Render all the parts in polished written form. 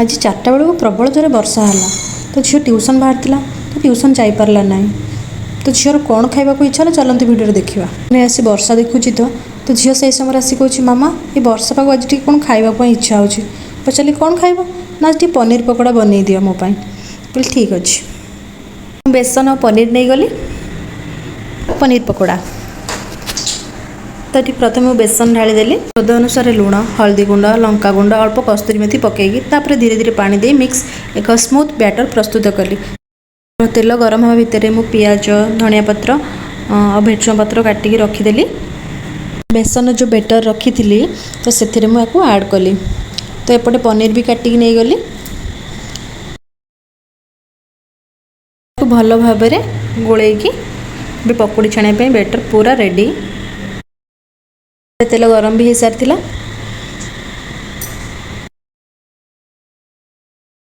ଆଜି 4ଟା ବେଳକୁ ପ୍ରବଳ ଜୋରେ ବର୍ଷା ହେଲା। ତ ଝିଅ ଟ୍ୟୁସନ୍ ବାହାରିଥିଲା, ତ ଟ୍ୟୁସନ୍ ଯାଇପାରିଲା ନାହିଁ। ତ ଝିଅର କ'ଣ ଖାଇବାକୁ ଇଚ୍ଛା ହେଲା, ଚାଲନ୍ତୁ ଭିଡ଼ିଓରେ ଦେଖିବା। ମାନେ ଆସି ବର୍ଷା ଦେଖୁଛି ତ ତ ଝିଅ ସେଇ ସମୟରେ ଆସି କହୁଛି, "ମାମା, ଏ ବର୍ଷା ପାଗ, ଆଜି ଟିକେ କ'ଣ ଖାଇବା ପାଇଁ ଇଚ୍ଛା ହେଉଛି।" ପଚାରିଲି, "କ'ଣ ଖାଇବ?" "ନା, ଆଜି ଟିକେ ପନିର ପକୋଡ଼ା ବନେଇ ଦିଅ ମୋ ପାଇଁ।" କହିଲି, "ଠିକ୍ ଅଛି।" ବେସନ ଆଉ ପନିର ନେଇଗଲି, ପନିର ପକୋଡ଼ା। ତ ଏଠି ପ୍ରଥମେ ମୁଁ ବେସନ ଢାଳିଦେଲି। ସ୍ୱାଦ ଅନୁସାରେ ଲୁଣ, ହଳଦୀ ଗୁଣ୍ଡ, ଲଙ୍କା ଗୁଣ୍ଡ, ଅଳ୍ପ କସ୍ତୁରୀ ମେଥି ପକାଇକି ତାପରେ ଧୀରେ ଧୀରେ ପାଣି ଦେଇ ମିକ୍ସ ଏକ ସ୍ମୁଥ୍ ବ୍ୟାଟର୍ ପ୍ରସ୍ତୁତ କଲି। ତେଲ ଗରମ ହେବା ଭିତରେ ମୁଁ ପିଆଜ, ଧନିଆ ପତ୍ର ଆଉ ଭେସୁଙ୍ଗା ପତ୍ର କାଟିକି ରଖିଦେଲି। ବେସନ ଯେଉଁ ବେଟର୍ ରଖିଥିଲି, ତ ସେଥିରେ ମୁଁ ୟାକୁ ଆଡ଼୍ କଲି। ତ ଏପଟେ ପନିର ବି କାଟିକି ନେଇଗଲି। ଭଲ ଭାବରେ ଗୋଳେଇକି ଏବେ ପକୁଡ଼ି ଛାଣିବା ପାଇଁ ବେଟର୍ ପୁରା ରେଡ଼ି। ତେଲ ଗରମ ବି ହେଇସାରିଥିଲା।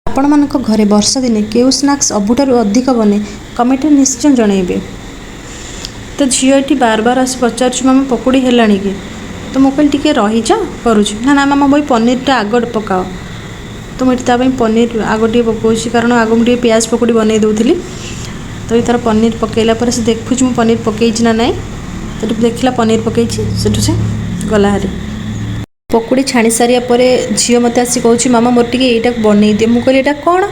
ଆପଣମାନଙ୍କ ଘରେ ବର୍ଷା ଦିନେ କେଉଁ ସ୍ନାକ୍ସ ସବୁଠାରୁ ଅଧିକ ବନେ, କମେଣ୍ଟରେ ନିଶ୍ଚୟ ଜଣାଇବେ। ତ ଝିଅ ଏଠି ବାର ବାର ଆସି ପଚାରୁଛି, "ମାମା, ପକୁଡ଼ି ହେଲାଣି କି?" ତ ମୁଁ କହିଲି, "ଟିକେ ରହିଯା, କରୁଛି।" "ନା ନା ମାମା, ବଇ ପନିରଟା ଆଗ ପକାଅ।" ତ ମୁଁ ଏଠି ତା ପାଇଁ ପନିର ଆଗ ଟିକେ ପକାଉଛି, କାରଣ ଆଗ ମୁଁ ଟିକେ ପିଆଜ ପକୁଡ଼ି ବନେଇ ଦେଉଥିଲି। ତ ଏ ତାର ପନିର ପକାଇଲା ପରେ ସେ ଦେଖୁଛି ମୁଁ ପନିର ପକାଇଛି ନା ନାହିଁ। ସେଠୁ ଦେଖିଲା ପନିର ପକାଇଛି, ସେଠୁ ସେ ଗଲା ହାରି। ପକୁଡ଼ି ଛାଣି ସାରିବା ପରେ ଝିଅ ମୋତେ ଆସି କହୁଛି, "ମାମା, ମୋର ଟିକେ ଏଇଟା ବନେଇ ଦିଅ।" ମୁଁ କହିଲି, "ଏଇଟା କ'ଣ?"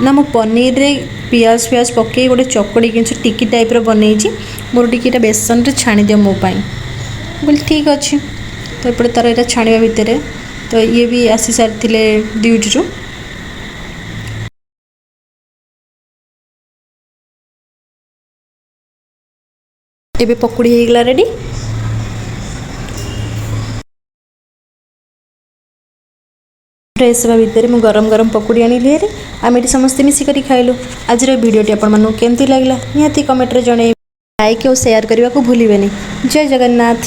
"ନା, ମୁଁ ପନିରରେ ପିଆଜ ଫିଆଜ ପକାଇ ଗୋଟେ ଚକଡ଼ି ଜିନିଷ ଟିକି ଟାଇପ୍ର ବନେଇଛି, ମୋର ଟିକେ ଏଇଟା ବେସନରେ ଛାଣିଦିଅ ମୋ ପାଇଁ।" ମୁଁ କହିଲି, "ଠିକ୍ ଅଛି।" ତ ଏପଟେ ତାର ଏଇଟା ଛାଣିବା ଭିତରେ ତ ଇଏ ବି ଆସି ସାରିଥିଲେ ଡ୍ୟୁଟିରୁ। ଏବେ ପକୁଡ଼ି ହେଇଗଲା ରେଡ଼ି। ଫ୍ରେଶ୍ ହେବା ଭିତରେ ମୁଁ ଗରମ ଗରମ ପକୁଡ଼ି ଆଣିଲି ହେରି। ଆମେ ଏଠି ସମସ୍ତେ ମିଶିକରି ଖାଇଲୁ। ଆଜିର ଭିଡ଼ିଓଟି ଆପଣମାନଙ୍କୁ କେମିତି ଲାଗିଲା, ନିହାତି କମେଣ୍ଟରେ ଜଣାଇବେ। ଲାଇକ୍ ଓ ସେୟାର କରିବାକୁ ଭୁଲିବେନି। ଜୟ ଜଗନ୍ନାଥ।